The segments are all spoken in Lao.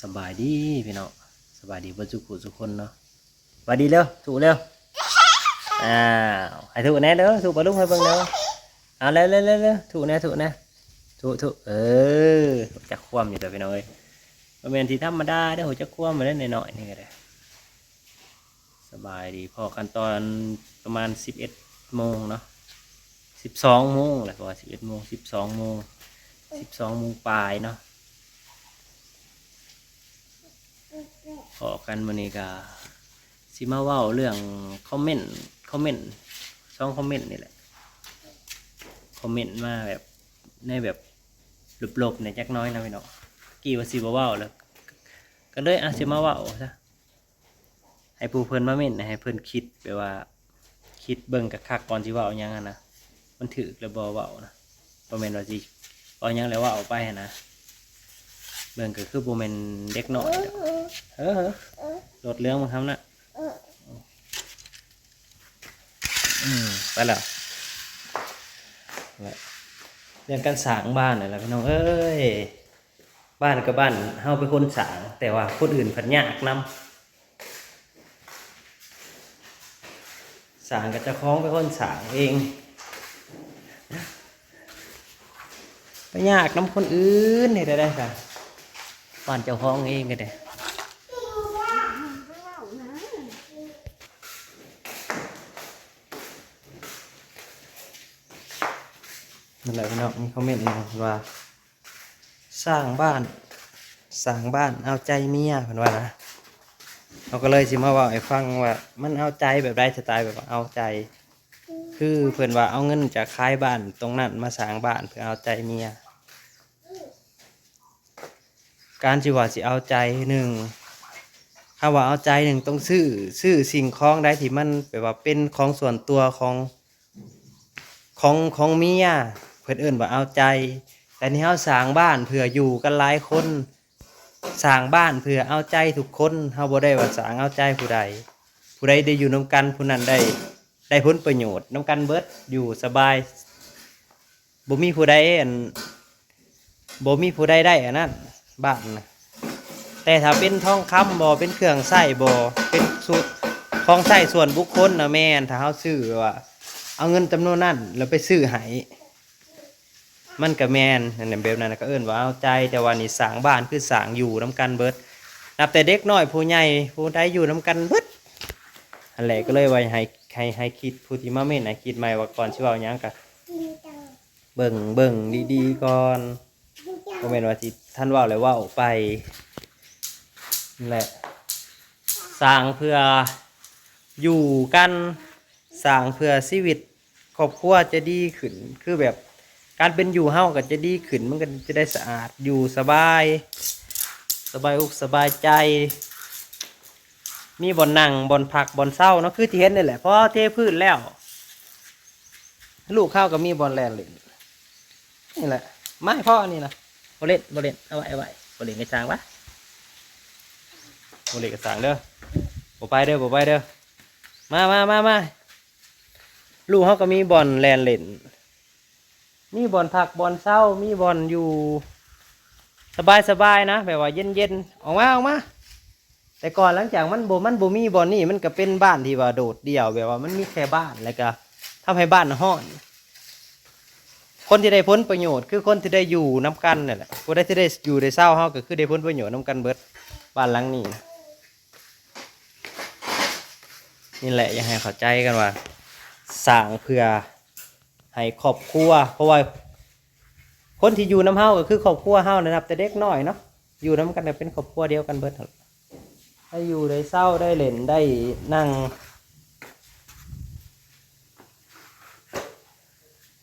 ສະບາຍດີພີ່ນ້ອງ ສະບາຍດີເບິດສູ່ຜູ້ສູ່ຄົນເນາະ. ສະບາຍດີເດີ ທຸເດີ. ອ້າວ ໃຫ້ທຸແດ່ເດີ ທຸປາລຸງໃຫ້ເບິ່ງເດີ. ເອົາ ເລັວໆໆ ທຸແດ່ ທຸແດ່ ທຸ ທຸ. ເອີ ຮູ້ຈັກຄວາມຢູ່ແລ້ວພີ່ນ້ອງເອີຍ ບໍ່ແມ່ນທີ່ທຳມະດາເດີ ຮູ້ຈັກຄວາມແລ້ວ ນ້ອຍໆນີ້ກໍໄດ້. ສະບາຍດີ ພໍ້ກັນຕອນປະມານສິບເອັດໂມງເນາະ ສິບສອງໂມງແຫຼະ ເພາະວ່າສິບເອັດໂມງ ສິບສອງໂມງ ສິບສອງໂມງປາຍເນາະ. ພໍ້ກັນມື້ນີ້ກະຊິມາເວົ້າເລື່ອງຄອມເມັນ ຄອມເມັນ ສອງຄອມເມັນນີ້ແຫຼະ ຄອມເມັນມາແບບ ໃນແບບລົບໆແດ່ຈັກໜ້ອຍເນາະພີ່ນ້ອງ. ກີ້ວ່າຊິບໍ່ເວົ້າແລ້ວ ກໍເລີຍ ອາ ຊິມາເວົ້າຊະ ໃຫ້ຜູ້ເພິ່ນມາເມັນ ໃຫ້ເພິ່ນຄິດ ແບບວ່າຄິດເບິ່ງຄັກໆກ່ອນຊິເວົ້າຫຍັງຫັ້ນນະ ມັນຖືກຫຼືບໍ່ເວົ້ານະ. ບໍ່ແມ່ນວ່າຊິເວົ້າຫຍັງແລ້ວເວົ້າໄປຫັ້ນນະ ເບິ່ງກໍຄືບໍ່ແມ່ນເດັກນ້ອຍດອກ. ເອີ ເອີ ລົດເລື່ອງມັນທຳນະ ອືມ ໄປແລ້ວ. ເລື່ອງການສ້າງບ້ານນັ້ນແຫຼະພີ່ນ້ອງເອີຍ ບ້ານກໍບ້ານເຮົາເປັນຄົນສ້າງ ແຕ່ວ່າຄົນອື່ນພັດຍາກນຳ. ສ້າງກໍເຈົ້າຂອງເປັນຄົນສ້າງເອງ ໄປຍາກນຳຄົນອື່ນເຮັດໄດ້ໃດ໋ ບ້ານເຈົ້າຂອງເອງກໍໄດ້. ນັ້ນແຫຼະພີ່ນ້ອງ ມີຄອມເມັນມາວ່າ ສ້າງບ້ານ ສ້າງບ້ານເອົາໃຈເມຍ ເພິ່ນວ່ານະ. ເຮົາກໍເລີຍຊິມາເວົ້າໃຫ້ຟັງວ່າ ມັນເອົາໃຈແບບໃດ ສະໄຕແບບວ່າເອົາໃຈ ຄືເພິ່ນວ່າເອົາເງິນຈາກຂາຍບ້ານຕົງນັ້ນມາສ້າງບ້ານເພື່ອເອົາໃຈເມຍ. ການທີ່ວ່າຊິເອົາໃຈ ໜຶ່ງ ຄຳວ່າເອົາໃຈ ໜຶ່ງ ຕ້ອງຊື້ ຊື້ສິ່ງຂອງໃດທີ່ມັນແບບວ່າເປັນຂອງສ່ວນຕົວຂອງ ຂອງ ຂອງເມຍ ເພິ່ນເອີ້ນວ່າເອົາໃຈ. ແຕ່ນີ້ເຮົາສ້າງບ້ານເພື່ອຢູ່ກັນຫຼາຍຄົນ ສ້າງບ້ານເພື່ອເອົາໃຈທຸກຄົນ ເຮົາບໍ່ໄດ້ວ່າສ້າງເອົາໃຈຜູ້ໃດ ຜູ້ໃດໄດ້ຢູ່ນຳກັນ ຜູ້ນັ້ນໄດ້ ໄດ້ຜົນປະໂຫຍດນຳກັນເບິດ ຢູ່ສະບາຍ ບໍ່ມີຜູ້ໃດ ອັນ ບໍ່ມີຜູ້ໃດໄດ້ອັນນັ້ນ ບ້ານນະ. ແຕ່ຖ້າເປັນທອງຄຳບໍ ເປັນເຄື່ອງໃຊ້ບໍ ເປັນ ຂອງໃຊ້ສ່ວນບຸກຄົນນະແມ່ນ ຖ້າເຮົາຊື້ແບບວ່າ ເອົາເງິນຈຳນວນນັ້ນແລ້ວໄປຊື້ໃຫ້ ມັນກະແມ່ນ ອັນນັ້ນ ແບບນັ້ນກະເອີ້ນວ່າເອົາໃຈ. ແຕ່ວ່ານີ້ສ້າງບ້ານຄືສ້າງຢູ່ນຳກັນເບິດ ນັບແຕ່ເດັກນ້ອຍຜູ້ໃຫຍ່ ຜູ້ໃດຢູ່ນຳກັນເບິດຫັ້ນແຫຼະ. ກໍເລີຍວ່າໃຫ້ ໃຫ້ ໃຫ້ຄິດ ຜູ້ທີ່ມາເມັນໃຫ້ຄິດໃໝ່ວ່າ ກ່ອນຊິເວົ້າຫຍັງກະ ເບິ່ງ ເບິ່ງດີໆກ່ອນ ບໍ່ແມ່ນວ່າຊິທັນເວົ້າແລ້ວເວົ້າໄປແຫຼະ. ສ້າງເພື່ອຢູ່ກັນ ສ້າງເພື່ອຊີວິດຄອບຄົວຈະດີຂຶ້ນ ຄືແບບການເປັນຢູ່ເຮົາກໍຈະດີຂຶ້ນ ມັນກໍຈະໄດ້ສະອາດ ຢູ່ສະບາຍ ສະບາຍອົກສະບາຍໃຈ ມີບ່ອນນັ່ງ ບ່ອນພັກ ບ່ອນເຊົາເນາະ ຄືທີ່ເຫັນນີ້ແຫຼະ. ພໍເທພື້ນແລ້ວ ລູກເຮົາກໍມີບ່ອນແລ່ນຫຼິ້ນ ນີ້ແຫຼະ ໄມ້ພໍນີ້ນະ ບໍ່ຫຼິ້ນ ບໍ່ຫຼິ້ນ ເອົາໄວ້ ເອົາໄວ້ ບໍ່ຫຼິ້ນກໍຊ່າງວະ ບໍ່ຫຼິ້ນກໍຊ່າງເດີ ບໍ່ໄປເດີ ບໍ່ໄປເດີ ມາ ມາ ມາ ມາ. ລູກເຮົາກໍມີບ່ອນແລ່ນຫຼິ້ນ ມີບ່ອນພັກ ບ່ອນເຊົາ ມີບ່ອນຢູ່ສະບາຍໆນະ ແບບວ່າເຢັນໆ ອອກມາ ອອກມາ. ແຕ່ກ່ອນຫຼັງຈາກມັນບໍ່ ມັນບໍ່ມີບ່ອນນີ້ ມັນກໍເປັນບ້ານທີ່ວ່າໂດດດ່ຽວ ແບບວ່າມັນມີແຄ່ບ້ານ ແລ້ວກໍທຳໃຫ້ບ້ານຮ້ອນ. ຄົນທີ່ໄດ້ຜົນປະໂຫຍດຄືຄົນທີ່ໄດ້ຢູ່ນຳກັນນັ້ນແຫຼະ ຜູ້ໃດທີ່ໄດ້ຢູ່ໄດ້ເຊົາ ເຮົາກໍຄືໄດ້ຜົນປະໂຫຍດນຳກັນເບິດ ບ້ານຫຼັງນີ້. ນີ້ແຫຼະ ຢາກໃຫ້ເຂົ້າໃຈກັນວ່າ ສ້າງເພື່ອໃຫ້ຄອບຄົວ ເພາະວ່າຄົນທີ່ຢູ່ນຳເຮົາກໍຄືຄອບຄົວເຮົາ ນັບແຕ່ເດັກນ້ອຍເນາະ ຢູ່ນຳກັນກໍເປັນຄອບຄົວດຽວກັນເບິດ ໃຫ້ຢູ່ໄດ້ເຊົາ ໄດ້ຫຼິ້ນ ໄດ້ນັ່ງ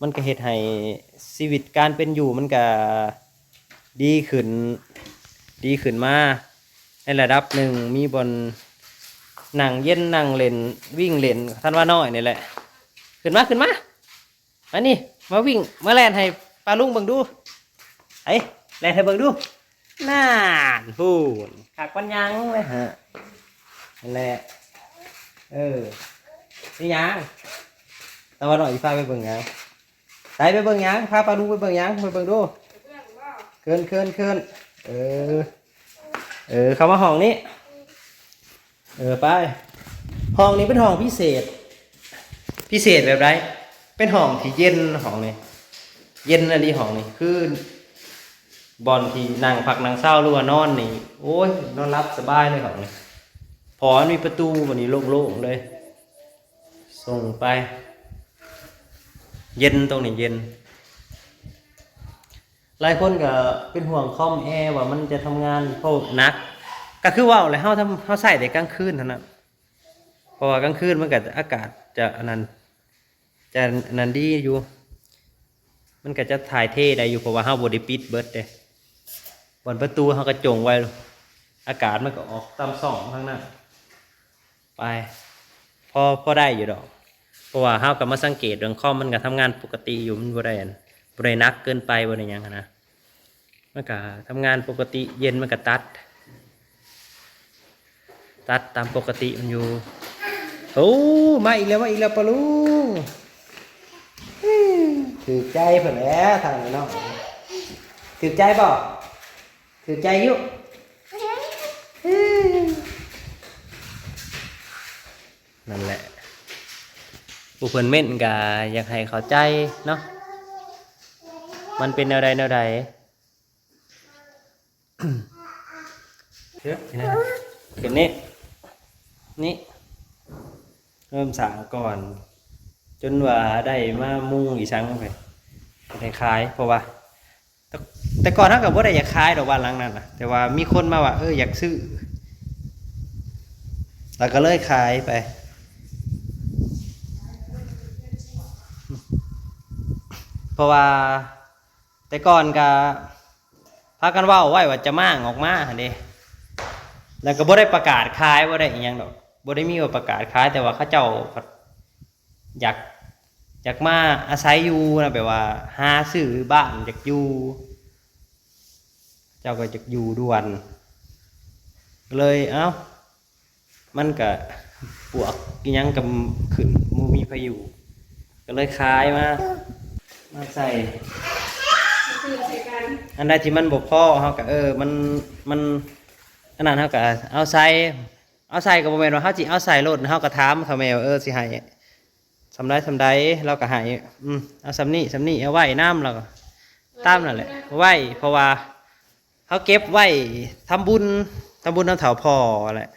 ມັນກໍເຮັດໃຫ້ຊີວິດການເປັນຢູ່ມັນກໍດີຂຶ້ນ ດີຂຶ້ນມາໃນລະດັບໜຶ່ງ ມີບ່ອນນັ່ງເຢັນ ນັ່ງຫຼິ້ນ ວິ່ງຫຼິ້ນ ທັນວ່ານ້ອຍນີ້ແຫຼະ. ຂຶ້ນມາ ຂຶ້ນມາ ມານີ້ ມາວິ່ງ ມາແລ່ນໃຫ້ປ້າລຸງເບິ່ງດູ ໄປ ແລ່ນໃຫ້ເບິ່ງດູ. ນັ້ນ ພຸ້ນ ຄັກປານຫຍັງເລີຍ ຫັ້ນແຫຼະ ເອີ ມີຫຍັງ ຕາວ່ານ້ອຍຊິພາໄປເບິ່ງຫຍັງ ໄປ ໄປເບິ່ງຫຍັງ ພາປ້າລຸງໄປເບິ່ງຫຍັງ ໄປເບິ່ງດູ ເຄີນ ເຄີນ ເຄີນ ເອີ. ເອີ ເຂົ້າມາຫ້ອງນີ້ ເອີ ໄປ. ຫ້ອງນີ້ເປັນຫ້ອງພິເສດ. ພິເສດແບບໃດ? ເປັນຫ້ອງທີ່ເຢັນ. ຫ້ອງນີ້ເຢັນອີ່ຫຼີ. ຫ້ອງນີ້ຄືບ່ອນທີ່ນັ່ງພັກນັ່ງເຊົາ ຫຼືວ່ານອນນີ້ ໂອ້ຍ ນອນຫຼັບສະບາຍເລີຍຫ້ອງນີ້ ເພາະວ່າມັນມີປະຕູ. ບັດນີ້ໂລ່ງໆເລີຍ. ສົ່ງໄປ ເຢັນ ຕົງນີ້ເຢັນ. ຫຼາຍຄົນກໍເປັນຫ່ວງຄອມແອວ່າມັນຈະທຳງານ ເພາະໜັກ. ກໍຄືເວົ້າແຫຼະ ເຮົາທຳ ເຮົາໃຊ້ແຕ່ກາງຄືນເທົ່ານັ້ນ ເພາະວ່າກາງຄືນມັນກໍອາກາດຈະອັນນັ້ນ ຈະອັນນັ້ນດີຢູ່ ມັນກໍຈະຖ່າຍເທໄດ້ຢູ່ ເພາະວ່າເຮົາບໍ່ໄດ້ປິດເບິດເດ້. ບ່ອນປະຕູເຮົາກໍຈົ່ງໄວ້ ອາກາດມັນກໍອອກຕາມຊ່ອງທາງນັ້ນ. ໄປ ພໍ ພໍໄດ້ຢູ່ດອກ ເພາະວ່າເຮົາກໍມາສັງເກດເບິ່ງຄອມ ມັນກໍທຳງານປົກກະຕິຢູ່ ມັນບໍ່ໄດ້ອັນ ບໍ່ໄດ້ໜັກເກີນໄປ ບໍ່ໄດ້ຫຍັງຫັ້ນນະ ມັນກໍທຳງານປົກກະຕິ. ເຢັນມັນກໍຕັດ ຕັດຕາມປົກກະຕິມັນຢູ່. ໂອ້ ມາອີກແລ້ວ ມາອີກແລ້ວ ປາລຸງ. ຖືກໃຈເພິ່ນແຫຼະ ທາງນີ້ເນາະ. ຖືກໃຈບໍ່? ຖືກໃຈຢູ່. ນັ້ນແຫຼະ ຜູ້ເພິ່ນເມັ້ນກະຢາກໃຫ້ເຂົ້າໃຈເນາະ ມັນເປັນແນວໃດແນວໃດ. ຂຶ້ນນີ້ ນີ້ ເລີ່ມສ້າງກ່ອນ ຈົນວ່າໄດ້ມາມຸງອີ່ສັງໄປ ກໍໄດ້ຂາຍ ເພາະວ່າ ແຕ່ ແຕ່ກ່ອນເຮົາກໍບໍ່ໄດ້ຢາກຂາຍດອກ ບ້ານຫຼັງນັ້ນນະ ແຕ່ວ່າມີຄົນມາວ່າ ເອີ ຢາກຊື້ ແລ້ວກໍເລີຍຂາຍໄປ ເພາະວ່າແຕ່ກ່ອນກໍພາກັນເວົ້າໄວ້ວ່າຈະມ້າງອອກມາຫັ້ນເດ້ ແລ້ວກໍບໍ່ໄດ້ປະກາດຂາຍ ບໍ່ໄດ້ອີ່ຫຍັງດອກ ບໍ່ໄດ້ມີວ່າປະກາດຂາຍ ແຕ່ວ່າເຂົາເຈົ້າ ຢາກ ຢາກມາອາໄສຢູ່ນະ ແບບວ່າຫາຊື້ບ້ານ ຢາກຢູ່ ເຈົ້າກໍຢາກຢູ່ດ່ວນ ກໍເລີຍ ເອົ້າ ມັນກະ ປວກອີ່ຫຍັງກໍຂຶ້ນ ບໍ່ມີໃຜຢູ່ ກໍເລີຍຂາຍມາ ມາໃສ່ ຊື້ໃສ່ກັນ ອັນໃດທີ່ມັນບໍ່ພໍ ເຮົາກໍ ເອີ ມັນ ມັນ ອັນນັ້ນ ເຮົາກໍເອົາໃສ່ ເອົາໃສ່ກໍບໍ່ແມ່ນວ່າເຮົາຊິເອົາໃສ່ໂລດ ເຮົາກໍຖາມເຖົ້າແມ່ວ່າ ເອີ ຊິໃຫ້ສ່ຳໃດສ່ຳໃດ ລາວກໍໃຫ້ ອືມ ເອົາສ່ຳນີ້ສ່ຳນີ້ ເອົາໄວ້ນຳ ລາວກໍຕາມນັ້ນແຫຼະ ໄວ້ ເພາະວ່າເຮົາເກັບໄວ້ທຳບຸນ ທຳບຸນນຳເຖົ້າພໍ່ຫັ້ນແຫຼະ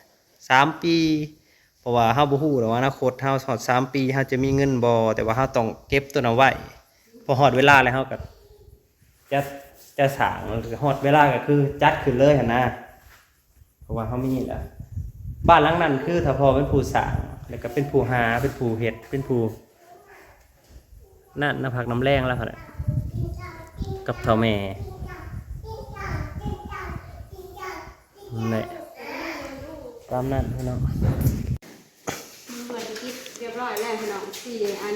ສາມປີ ເພາະວ່າເຮົາບໍ່ຮູ້ດອກວ່າອະນາຄົດເຮົາຮອດສາມປີ ເຮົາຈະມີເງິນບໍ່ ແຕ່ວ່າເຮົາຕ້ອງເກັບໂຕນັ້ນໄວ້ ພໍຮອດເວລາແລ້ວເຮົາກໍຈະ ຈະສ້າງ ຮອດເວລາກໍຄືຈັດຂຶ້ນເລີຍຫັ້ນນະ. ເພາະວ່າເຮົາມີແລ້ວ ບ້ານຫຼັງນັ້ນຄືຖ້າພໍ່ເປັນຜູ້ສ້າງ ແລ້ວກໍເປັນຜູ້ຫາ ເປັນຜູ້ເຮັດ ເປັນຜູ້ນັ້ນ ນ້ຳພັກນ້ຳແຮງລາວຫັ້ນແຫຼະ ກັບເຖົ້າແມ່ ນັ້ນແຫຼະ ຕາມນັ້ນພີ່ນ້ອງ. ຮຽບຮ້ອຍແລ້ວພີ່ນ້ອງ ສີ່ອັນ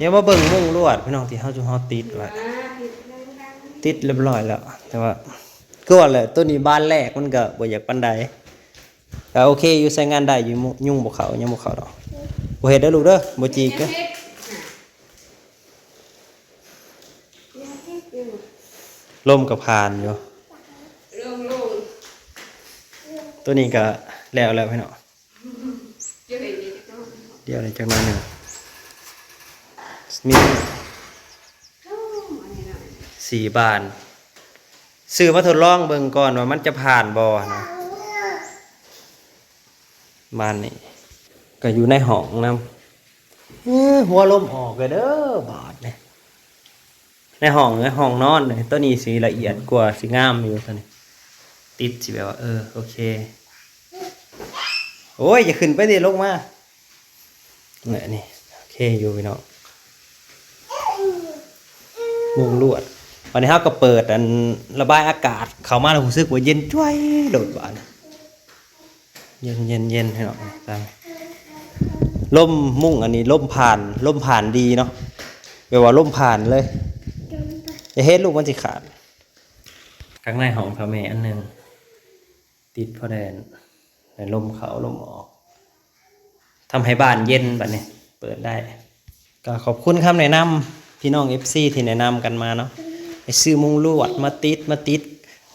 ດຽວມາເບິ່ງມຸ້ງລວດພີ່ນ້ອງ ທີ່ເຮົາ ເຮົາຕິດໄວ້ ອ່າ ຕິດແລ້ວ ຕິດຮຽບຮ້ອຍແລ້ວ ແຕ່ວ່າ ຄືວ່າແຫຼະ ໂຕນີ້ບານແລກມັນກໍບໍ່ຢາກປານໃດ ກໍໂອເຄຢູ່ ໃຊ້ງານໄດ້ຢູ່ ຍຸງບໍ່ເຂົ້າ ຍັງບໍ່ເຂົ້າດອກ ບໍ່ເຮັດເດີລູກເດີ ບໍ່ຈີກເດີ ລົມກໍຜ່ານຢູ່ ໂລ່ງໆ ໂຕນີ້ກໍແລ້ວແລ້ວພີ່ນ້ອງ. ດຽວນີ້ຈັກໜ້ອຍໜຶ່ງ ມີສີ່ບານ ຊື້ມາທົດລອງເບິ່ງກ່ອນວ່າມັນຈະຜ່ານບໍ່ນະ ບານນີ້ກໍຢູ່ໃນຫ້ອງນຳ ເອີ ຫົວລົມອອກເດີບາດນີ້. ໃນຫ້ອງ ໃນຫ້ອງນອນ ໂຕນີ້ຊິລະອຽດກວ່າ ຊິງາມຢູ່ ໂຕນີ້ ຕິດຊິແບບວ່າ ເອີ ໂອເຄ ໂອ້ຍ ຢ່າຂຶ້ນໄປເດ ລົງມາ ນີ້ ໂອເຄຢູ່ພີ່ນ້ອງ ມຸ້ງລວດ ບາດນີ້ເຮົາກໍເປີດອັນລະບາຍອາກາດເຂົ້າມາ ແລ້ວຮູ້ສຶກວ່າເຢັນຈ້ວຍໂລດບາດນີ້. ເຢັນໆໆ ພີ່ນ້ອງ ລົມມຸ້ງອັນນີ້ ລົມຜ່ານ ລົມຜ່ານດີເນາະ ແບບວ່າລົມຜ່ານເລີຍ ຢ່າເຮັດລູກ ມັນຊິຂາດ. ຂ້າງໃນຫ້ອງເຖົ້າແມ່ອັນໜຶ່ງ ຕິດພໍແດ່ ໃຫ້ລົມເຂົ້າລົມອອກ ທຳໃຫ້ບ້ານເຢັນບາດນີ້ ເປີດໄດ້. ກໍຂອບຄຸນຄຳແນະນຳພີ່ນ້ອງເອັຟຊີທີ່ແນະນຳກັນມາເນາະ ໃຫ້ຊື້ມຸ້ງລວດມາຕິດ ມາຕິດ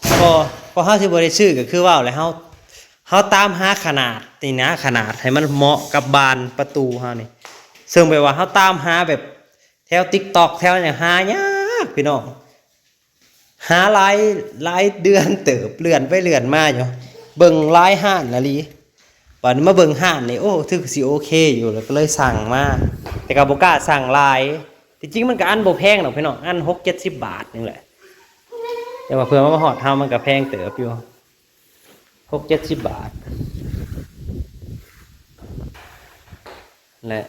ກໍ ກໍເຮົາຊິບໍ່ໄດ້ຊື້ ກໍຄືເວົ້າແຫຼະ ເຮົາ ເຮົາຕາມຫາຂະໜາດນີ້ນະ ຂະໜາດໃຫ້ມັນເໝາະກັບບານປະຕູເຮົານີ້ ເຊິ່ງແບບວ່າເຮົາຕາມຫາແບບແຖວ TikTok ແຖວຫຍັງຫາຍາກພີ່ນ້ອງ ຫາຫຼາຍ ຫຼາຍເດືອນເຕີບ ເລື່ອນໄປເລື່ອນມາຢູ່ ເບິ່ງຫຼາຍຮ້ານອີ່ຫຼີ ບາດນີ້ມາເບິ່ງຮ້ານນີ້ ໂອ້ ຖືກຊິໂອເຄຢູ່ ແລ້ວກໍເລີຍສັ່ງມາ ແຕ່ກໍບໍ່ກ້າສັ່ງຫຼາຍ ທີ່ຈິງມັນກໍອັນບໍ່ແພງດອກພີ່ນ້ອງ ອັນຫົກເຈັດສິບບາດນີ້ແຫຼະ ແຕ່ວ່າເພື່ອມາຮອດເຮົາມັນກໍແພງເຕີບຢູ່ ຫົກເຈັດສິບບາດແຫຼະ.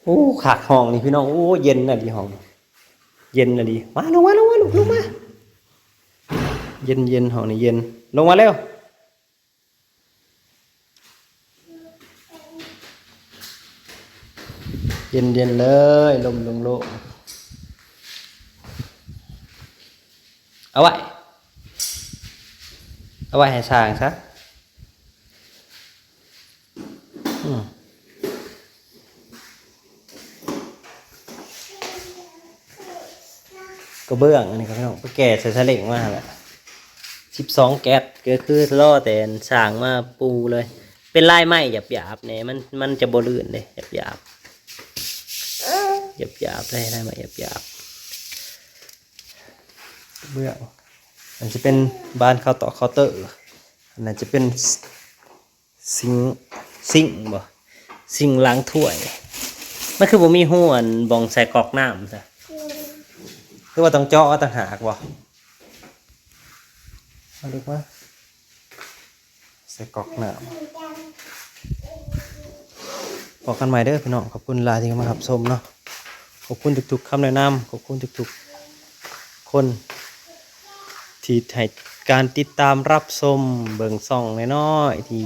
ໂອ້ ຄັກຫ້ອງນີ້ພີ່ນ້ອງ ໂອ້ ເຢັນອີ່ຫຼີຫ້ອງ ເຢັນອີ່ຫຼີ ມາ ລົງມາ ລົງມາ ລຸກ ລົງມາ ເຢັນໆ ຫ້ອງນີ້ເຢັນ ລົງມາເລັວ ເຢັນໆ ເລີຍ ລົມໂລ່ງໆ ເອົາໄວ້ ເອົາໄວ້ໃຫ້ຊ່າງຊະ ອືມ ກະເບື້ອງອັນນີ້ຄັບພີ່ນ້ອງ ໄປແກ່ໃສ່ສະເຫຼັ້ງມາຫັ້ນແຫຼະ ສິບສອງແກັດ ກໍຄືລໍແຕ່ຊ່າງມາປູເລີຍ ເປັນລາຍໄມ້ຫຍາບໆແດ່ ມັນ ມັນຈະບໍ່ລື່ນເດ້ ຫຍາບໆ ຫຍາບໆເດ້ ລາຍໄມ້ຫຍາບໆ ເບື້ອງ ອັນຈະເປັນບານເຄົາຕອກເຄົາເຕີ ອັນນັ້ນຈະເປັນ ຊິງ ຊິງບໍ່ ຊິງລ້າງຖ້ວຍ ມັນຄືບໍ່ມີຮູອັນບ່ອນໃສ່ກອກນ້ຳຊະ ຫຼືວ່າຕ້ອງເຈາະເອົາຕ່າງຫາກບໍ່ ມາລູກມາ ໃສ່ກອກນ້ຳ ພໍ້ກັນໃໝ່ເດີພີ່ນ້ອງ ຂອບຄຸນຫຼາຍທີ່ເຂົ້າມາຮັບຊົມເນາະ ຂອບຄຸນທຸກໆຄຳແນະນຳ ຂອບຄຸນທຸກໆຄົນ ທີ່ໃຫ້ການຕິດຕາມຮັບຊົມເບິ່ງຊ່ອງນ້ອຍໆ ທີ່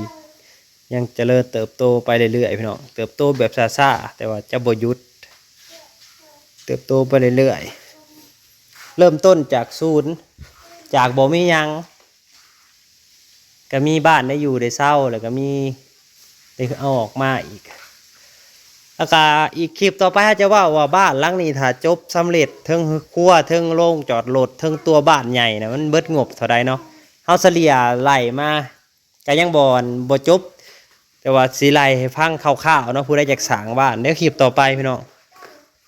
ຍັງຈະເລີນເຕີບໂຕໄປເລື້ອຍໆ ພີ່ນ້ອງ ເຕີບໂຕແບບຊ້າໆ ແຕ່ວ່າຈະບໍ່ຢຸດ ເຕີບໂຕໄປເລື້ອຍໆ ເລີ່ມຕົ້ນຈາກສູນ ຈາກບໍ່ມີຫຍັງ ກະມີບ້ານໄດ້ຢູ່ໄດ້ເຊົ່າ ແລ້ວກະມີໄດ້ເອົາອອກມາອີກ ແລ້ວກະອີກຄລິບຕໍ່ໄປເຮົາຈະເວົ້າວ່າບ້ານຫຼັງນີ້ຖ້າຈົບສຳເລັດ ເທິງຄົວ ເທິງໂລງຈອດລົດ ເທິງຕົວບ້ານໃຫຍ່ນະ ມັນເບິດງົບເທົ່າໃດເນາະ ເຮົາສະເລ່ຍໄລ່ມາ ກະຍັງບໍ່ ບໍ່ຈົບ ແຕ່ວ່າຊິໄລ່ໃຫ້ຟັງຄ່າວໆເນາະ ຜູ້ໃດຢາກສ້າງບ້ານ ດຽວຄລິບຕໍ່ໄປພີ່ນ້ອງ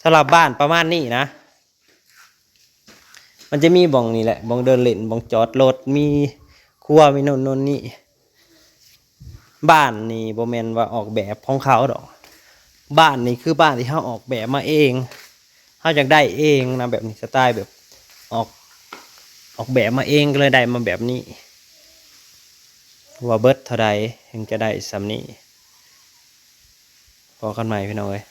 ສຳລັບບ້ານປະມານນີ້ນະ ມັນຈະມີບ່ອນນີ້ແຫຼະ ບ່ອນເດີນຫຼິ້ນ ບ່ອນຈອດລົດ ມີຄົວ ມີໂນ່ນໂນ່ນນີ້ ບ້ານນີ້ບໍ່ແມ່ນວ່າອອກແບບຂອງເຂົາດອກ ບ້ານນີ້ຄືບ້ານທີ່ເຮົາອອກແບບມາເອງ ເຮົາຢາກໄດ້ເອງນະ ແບບນີ້ ສະໄຕແບບອອກ ອອກແບບມາເອງ ກໍເລີຍໄດ້ມາແບບນີ້ ວ່າເບິດເທົ່າໃດເຖິງຈະໄດ້ສ່ຳນີ້ ພໍ້ກັນໃໝ່ພີ່ນ້ອງເອີຍ.